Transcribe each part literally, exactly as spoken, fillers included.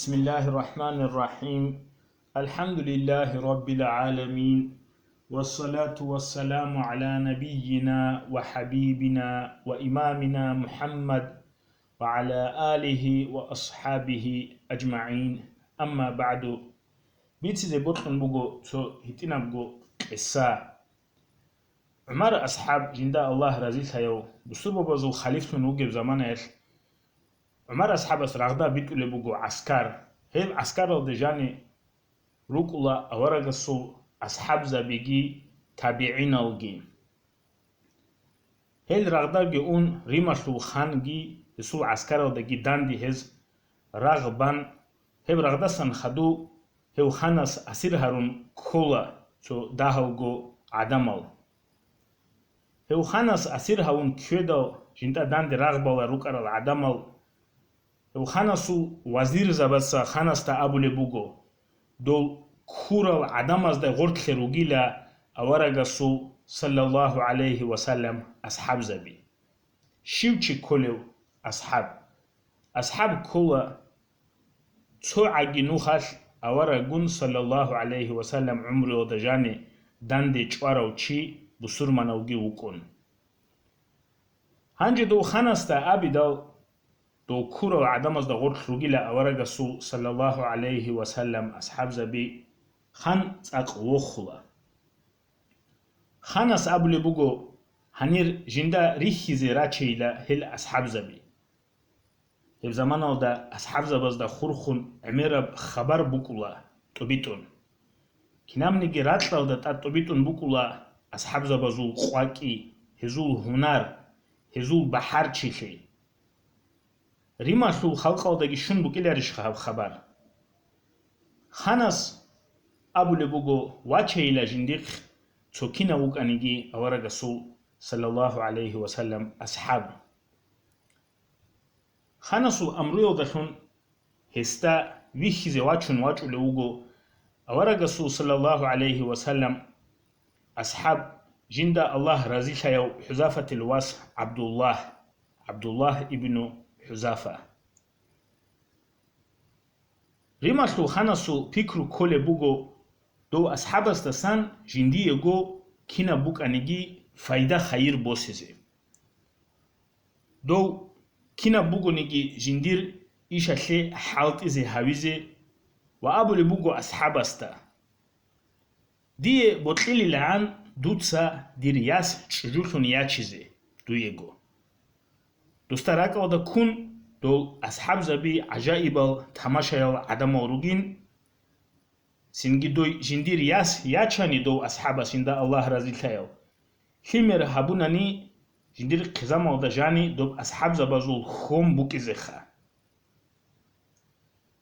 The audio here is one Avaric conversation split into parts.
بسم الله الرحمن الرحيم. الحمد لله رب العالمين. والصلاة والسلام على نبينا وحبيبنا وإمامنا محمد وعلى آله وأصحابه أجمعين. أما بعد. Бицизе бокьун буго цо гьитӀинабго къиса. ГӀумар асхӀаб, жинда Аллагь разилъаяв, бусурбабазул халифлъун вугеб заманаялъ, ГӀумар асхӀабас рагъда битӀулеб буго гӀаскар. Гьеб гӀаскаралде жани рукӀула аварагасул асхӀабзабиги табигӀиналги. Гьел рагъдаги ун, Рималъул ханги гьесул гӀаскаралдаги данде гьез рагъ бан, гьеб рагъдасан хадув гьев ханас асир гьарун ккола цо дагьалго гӀадамал. Гьев ханас асир гьавун ккведал, жинда данде рагъ бала рукӀарал гӀадамал, гьев ханасул вазирзабаца ханасда абулеб буго, дол ккурал гӀадамазда гъоркье ругила аварагасул, саллаллагьу гӀалайгьи ва саллам, асхӀабзаби. Щив чи кколев асхӀаб? АсхӀаб ккола цо гӀаги нухалъ авараггун, саллаллагьу гӀалайгьи ва саллам, гӀумруялда жани данде чӀварав чи бусурманавги вукӀун. Гьанже дов ханасда абидал, дов ккурал гӀадамазда гъоркь ругила аварагасул, саллаллагьу гӀалайгьи ва саллам, асхӀабзаби. Хан цӀакъ вохула. Ханас абулеб буго, гьанир жинда рихьизе рачейила гьел асхӀабзаби. Гьеб заманалда асхӀабзабазда хурхун гӀемераб хабар букӀула тӀубитӀун. Кинабниги ракьалда тӀад тӀубитӀун букӀула асхӀабзабазул къвакӀи, гьезул гьунар, гьезул бахӀарчилъи. Рималъул халкъалдаги щун букӀиларищха гьаб хабар? Ханас абулеб буго, вачейила жиндихъ цо кинав вукӀаниги аварагасул, саллаллагьу гӀалайгьи ва саллам, асхӀаб. Ханасул амруялдалъун гьесда вихьизе вачун вачӀулев вуго аварагасул, саллаллагьу гӀалайгьи ва саллам, асхӀаб, жинда Аллагь разилъаяв ХӀузафатил вас ГӀабдуллагь, ГӀабдуллагь ибну ХӀузафа. Рималъул ханасул пикру кколеб буго дов асхӀабасдасан жиндиего кинаб букӀаниги пайда-хайир босизе. Дов кинаб бугониги жиндир ишалъе хӀалтӀизе гьавизе ва абулеб буго асхӀабасда: «Дие бокьилилан дуца дир яс чӀужулъун ячизе дуего». Досда ракӀалда ккун, дол асхӀабзаби гӀажаибал тамашаял гӀадамал ругин. Цинги дой жиндир яс ячани дов асхӀабас, жинда Аллагь разилъаяв, лъимер гьабунани, жиндир хъизамалда жани доб асхӀабзабазул хьон букӀизеха.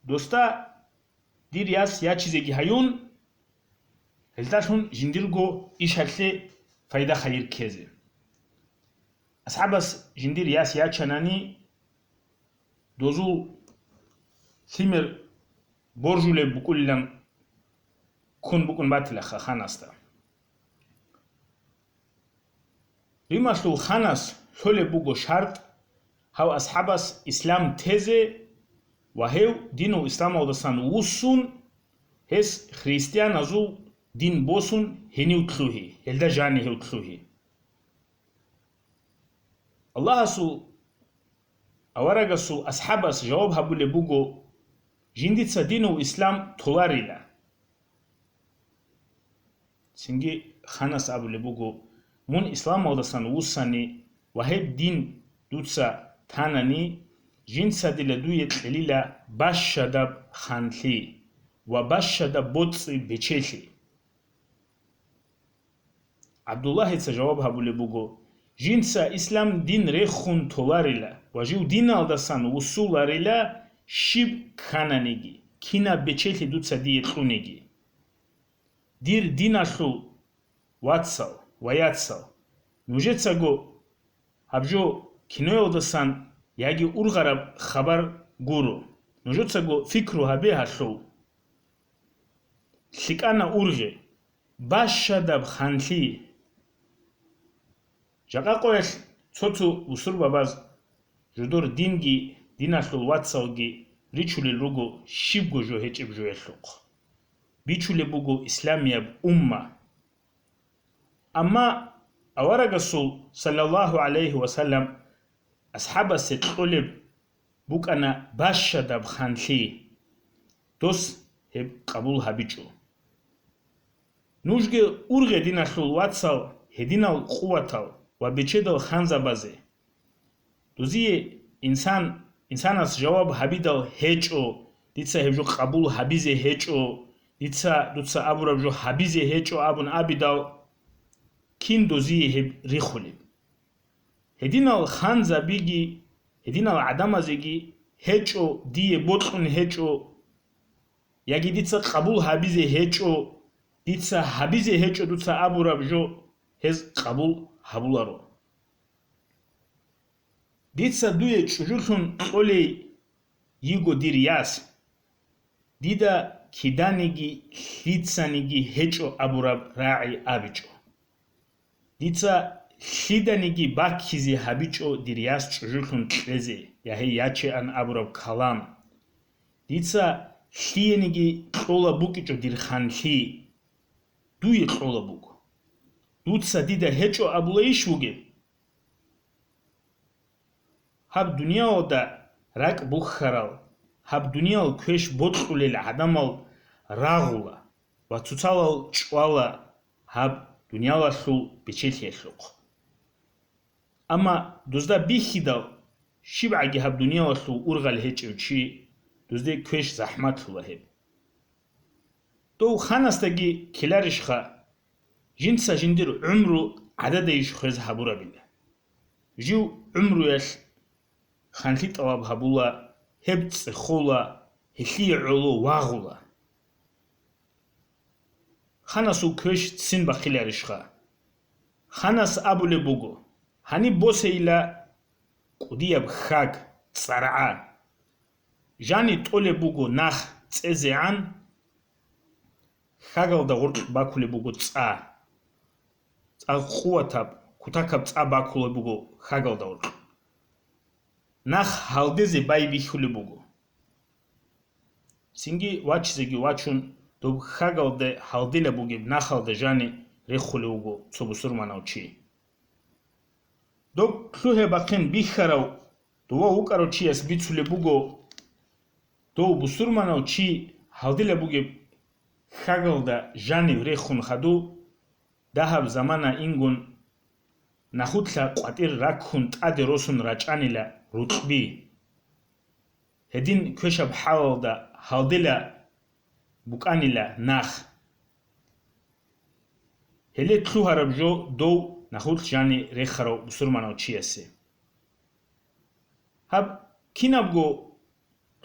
Досда дир яс ячизеги гьаюн, гьелдалъун жиндирго ишалъе пайда-хайир ккезе. АсхӀабас жиндир яс ячанани, дозул лъимер боржулеб букӀулилан ккун букӀун батилаха ханасда. Рималъул ханас лъолеб буго шартӀ гьав асхӀабас ислам тезе ва гьев динул исламалдасан вуссун, гьес христианазул дин босун гьенив лъугьи, гьелда жани гьев лъугьи. Аллагьасул аварагасул асхӀабас жаваб гьабулеб буго: «Жиндица динул ислам толарила». Цинги ханас абулеб буго: «Мун исламалдасан вуссани ва гьеб дин дуца танани, жинца дила дуе кьелила бащадаб ханлъи ва бащадаб боцӀи-бечелъи». ГӀабдуллагьица жаваб гьабулеб буго: «Жинца ислам дин рехун толарила ва жив диналдасан вуссуларила щиб ккананиги, кинаб бечелъи дуца дие кьуниги». Дир диналъул вацал ва яцал, нужецаго гьаб жо киноялдасан яги ургъараб хабар гуро. Нужецаго пикру гьабе гьалъул. ЛъикӀана ургъи, бащадаб ханлъи. Жакъа къоялъ цо-цо бусурбабаз жодор динги, диналъул вацалги ричулел руго щибго жо гьечӀеб жоялъухъ. Бичулеб буго исламияб умма. Амма аварагасул, саллаллагьу гӀалайгьи ва саллам, асхӀабасе кьолеб букӀана бащадаб ханлъи, дос гьеб къабул гьабичӀо. Нужги ургъе, диналъул вацал, гьединал къуватал ва бечедал ханзабазе. Дузие инсан, инсанас жаваб гьабидал гьечӀо, дица гьеб жо къабул гьабизе гьечӀо, дица дуца абураб жо гьабизе гьечӀо абун абидал, кин дузие гьеб риххулеб? Гьединал ханзабиги, гьединал гӀадамазеги гьечӀо, дие бокьун гьечӀо, яги дица къабул гьабизе гьечӀо, дица гьабизе гьечӀо дуца абураб жо, гьез къабул гьабуларо. Дица дуе чӀужулъун кьолей йиго дир яс, дида киданиги лъицаниги гьечӀо абураб рагӀи абичӀо. Дица лъиданиги баккизе гьабичӀо дир яс чӀужулъун кьезе, я гьей ячеан абураб калам. Дица лъиениги кьола букӀичӀо дир ханлъи. Дуе кьола буго. Дуца дида гьечӀо абулайищ вугеб? Гьаб дуниялалда ракӀ бухьарал, гьаб дуниял квеш бокьулел гӀадамал рагъула ва цоцалал чӀвала гьаб дуниялалъул бечелъиялъухъ. Амма дузда бихьидал, щибгӀаги гьаб дуниялалъул ургъел гьечӀев чи, дузде квеш захӀматлъула гьеб. Дов ханасдаги ккеларищха, жинца жиндир гӀумру гӀададайищ хвез гьабурабила? Жив гӀумруялъ ханлъи тӀалаб гьабула, гьеб цӀехола, гьелъие гӀоло вагъула. Ханасул квеш ццин бахъиларищха? Ханас абулеб буго: «Гьаниб босейила кӀудияб хьаг, цӀаргӀа. Жани тӀолеб буго нах цӀезегӀан, хьагалда гъоркь бакулеб буго цӀа. ЦӀакъ къуватаб, кутакаб цӀа бакулеб буго хьагалда гъоркь. Нах гьалдезе байбихьулеб буго». Цинги вачизеги вачун, доб хьагалде гьалдилаб бугеб нахалда жани рехулев вуго цо бусурманав чи. Доб лъугьа-бахъин бихьарав дова вукӀарав чияс бицулеб буго, дов бусурманав чи гьалдилаб бугеб хьагалда жанив рехун хадув, дагьаб замана ингун, нахулъа къватӀир раккун тӀаде росун рачӀанила рукъби. Гьедин квешаб хӀалалда гьалдила букӀанила нах. Гьеле лъугьараб жо дов нахулъ жани рехарав бусурманав чиясе. Гьаб кинабго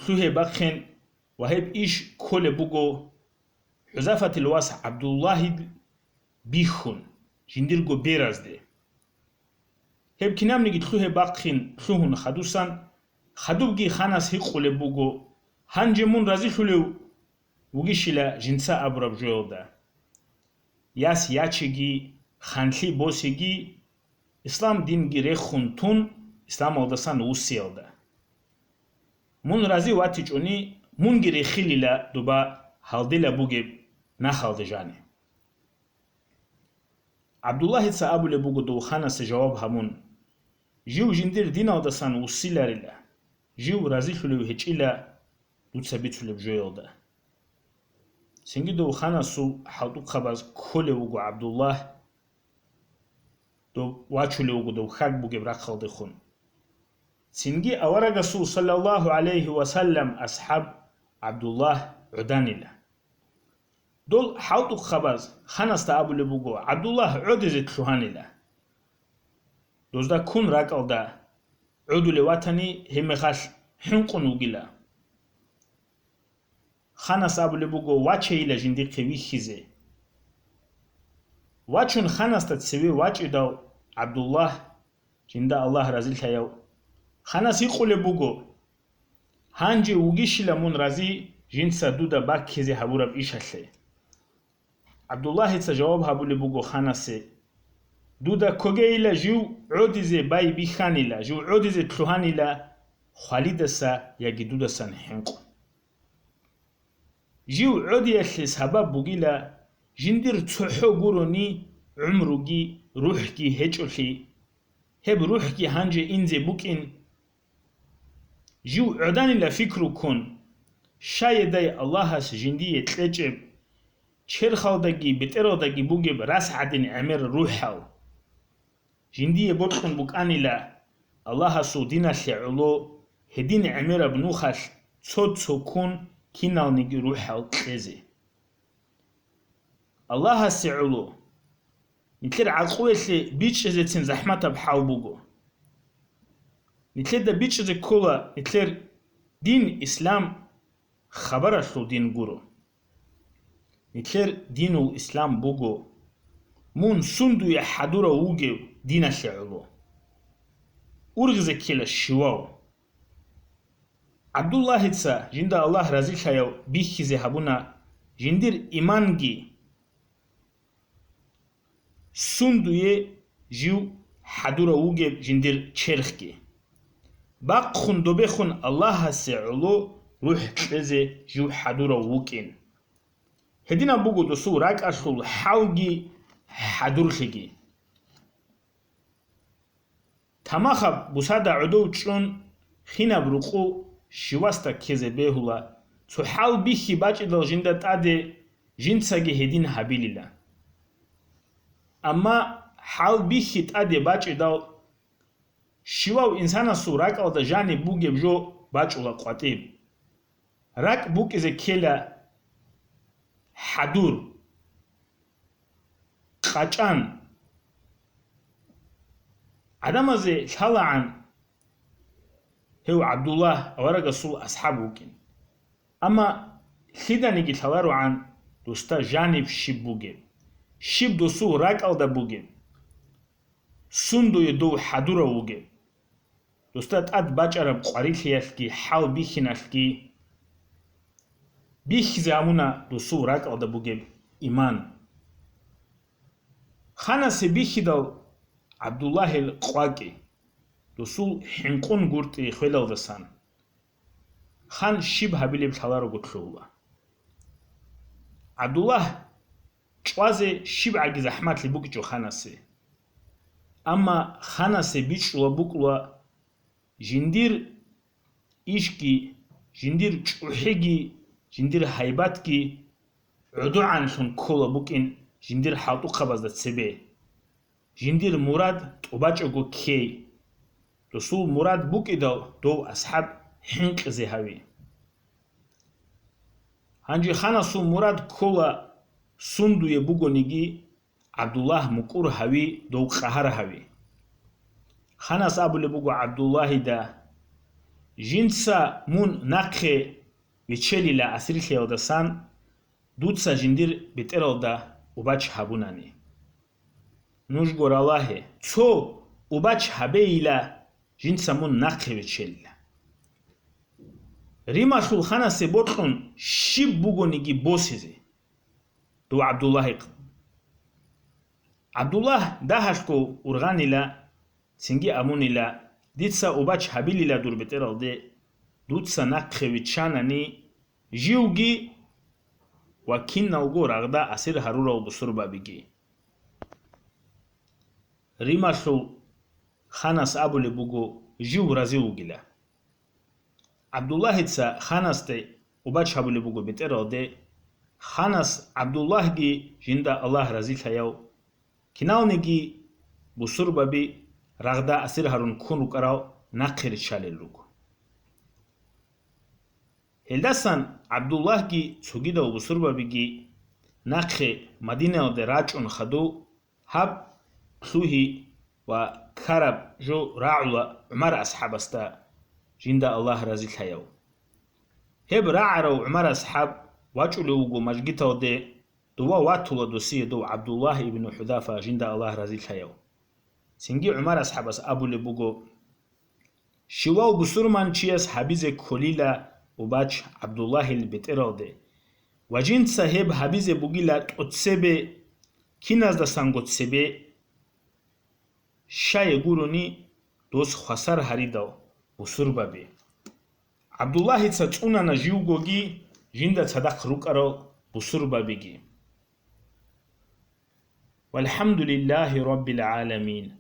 лъугьа-бахъин ва гьеб иш кколеб буго ХӀузафатил вас ГӀабдуллагьил бихьун, жиндирго беразде. Гьеб кинабниги лъугьа-бахъин лъугьун хадусан, хадубги ханас гьикъулеб буго: «Гьанже мун разилъулев вугищила жинца абураб жоялда?» Яс ячеги, ханлъи босеги, ислам динги рехун тун, исламалдасан вуссиялда. Мун рази ватичӀони, мунги рехилила дуба гьалдила бугеб нахалда жани. ГӀабдуллагьица абулеб буго дов ханасе жаваб гьабун: «Жив жиндир диналдасан вуссиларила, жив разилъулев гьечӀила дуца бицулеб жоялда». Цинги дов ханасул хӀалтӀухъабаз кколев вуго ГӀабдуллагь, дов вачулев вуго дов хьаг бугеб рахъалдехун. Цинги аварагасул саллаллагьу гӀалайгьи ва саллам асхӀаб ГӀабдуллагь гӀоданила. Дол хӀалтӀухъабаз ханасда абулеб буго ГӀабдуллагь гӀодизе лъугьанила. Дозда ккун ракӀалда гӀодулев ватани, гьебмехалъ хӀинкъун вугила. Ханас абулеб буго вачейила жиндихъе вихьизе. Вачун ханасда цеве вачӀидал ГӀабдуллагь, жинда Аллагь разилъаяв, ханас гьикъулеб буго: «Гьанже вугищила мун рази жинца дуда баккизе гьабураб ишалъе?» ГӀабдуллагьица жаваб гьабулеб буго ханасе: «Дуда ккогейила жив гӀодизе байбихьанила, жив гӀодизе лъугьанила хвалидаса яги дудасан хӀинкъун». Жив гӀодиялъе сабаб бугила жиндир цохӀо гурони гӀумруги рухӀги гьечӀолъи, гьеб рухӀги гьанже инзе букӀин. Жив гӀоданила пикру ккун, щайдай Аллагьас жиндие кьечӀеб, черхалдаги бетӀералдаги бугеб рас гӀадин гӀемер рухӀал. Жиндие бокьун букӀанила Аллагьасул диналъе гӀоло гьедин гӀемераб нухалъ цо-цо ккун киналниги рухӀал кьезе. Аллагьасе гӀоло, нилъер гӀакълуялъе бичӀчӀизецин захӀматаб хӀал буго. Нилъеда бичӀчӀизе ккола нилъер дин, ислам, хабаралъул дин гуро. Нилъер динул ислам буго, мун сундуе хӀадурав вугев диналъе гӀоло. Ургъизе ккела щивав. ГӀабдуллагьица, жинда Аллагь разилъаяв, бихьизе гьабуна жиндир иманги, сундуе жив хӀадурав вугеб жиндир черхги. Бахъун добехун Аллагьасе гӀоло рухӀ кьезе жив хӀадурав вукӀин. Гьединаб буго досул ракӀалъул хӀалги хӀадурлъиги. Тамахаб бусада гӀодов чӀун, хинаб рукъу щивасда ккезе бегьула, цо хӀал бихьи бачӀидал жинда тӀаде жинцаги гьедин гьабилила. Амма хӀал бихьи тӀаде бачӀидал, щивав инсанасул ракӀалда жаниб бугеб жо бачӀула къватӀиб. РакӀ букӀизе ккела хӀадур, къачӀан. ГӀадамазе лъалагӀан гьев ГӀабдуллагь аварагасул асхӀаб вукӀин. Амма лъиданиги лъаларогӀан досда жаниб щиб бугеб, щиб досул ракӀалда бугеб, сундуе дов хӀадурав вугеб. Досда тӀад бачӀараб къварилъиялъги хӀал бихьиналъги бихьизе гьабуна досул ракӀалда бугеб иман. Ханасе бихьидал ГӀабдуллагьил къвакӀи, досул хӀинкъун гуртӀи хвелалдасан, хан щиб гьабилеб лъаларого лъугьула. ГӀабдуллагь чӀвазе щибгӀаги захӀматлъи букӀичӀо ханасе. Амма ханасе бичӀчӀула букӀула жиндир ишги, жиндир чӀухӀиги, жиндир гьайбатги гӀодогӀанлъун ккола букӀин жиндир хӀалтӀухъабазда цебе. Жиндир мурад тӀубачӀого ккей. Досул мурад букӀидал дов асхӀаб хӀинкъизе гьави. Гьанже ханасул мурад ккола сундуе бугониги, ГӀабдуллагь мукӀур гьави, дов къагьар гьави. Ханас абулеб буго ГӀабдуллагьида: «Жинца мун нахъе вичелила асирлъиялдасан, дуца жиндир бетӀералда убач гьабунани. Нужго ралагье, цо убач гьабейила, жинца мун нахъе вичелила». Рималъул ханасе бокьун щиб бугониги босизе дов ГӀабдуллагьихъ. ГӀабдуллагь дагьалъго ургъанила, цинги абунила: «Дица убач гьабилила дур бетӀералде, дуца нахъе виччанани, живги ва киналго рагъда асир гьарурал бусурбабиги». Рималъул ханас абулеб буго жив рази вугила. ГӀабдуллагьица ханасде убач гьабулеб буго бетӀералде, ханас ГӀабдуллагьги жинда Аллагь разилъаяв, киналниги бусурбаби рагъда асир гьарун ккун рукӀарал нахъе риччалел руго. Гьелдасан ГӀабдуллагьги цогидал бусурбабиги нахъе Мадинаялде рачӀун хадув гьаб лъугьи ва ккараб жо рагӀула ГӀумар асхӀабасда, жинда Аллагь разилъаяв. Гьеб рагӀарав ГӀумар асхӀаб вачӀулев вуго мажгиталде, дова ватула досие дов ГӀабдуллагь ибн ХӀузафа, жинда Аллагь разилъаяв. Цинги ГӀумар асхӀабас абулеб буго: «Щивав бусурманчияс гьабизе кколила убач ГӀабдуллагьил бетӀералде, ва жинца гьеб гьабизе бугила тӀоцебе, киназдасанго цебе, щай гурони дос хвасар гьаридал бусурбаби». ГӀабдуллагьица цӀунана живгоги, жинда цадахъ рукӀарал бусурбабиги. ВалхӀамдулиллагьи раббил гӀаламин.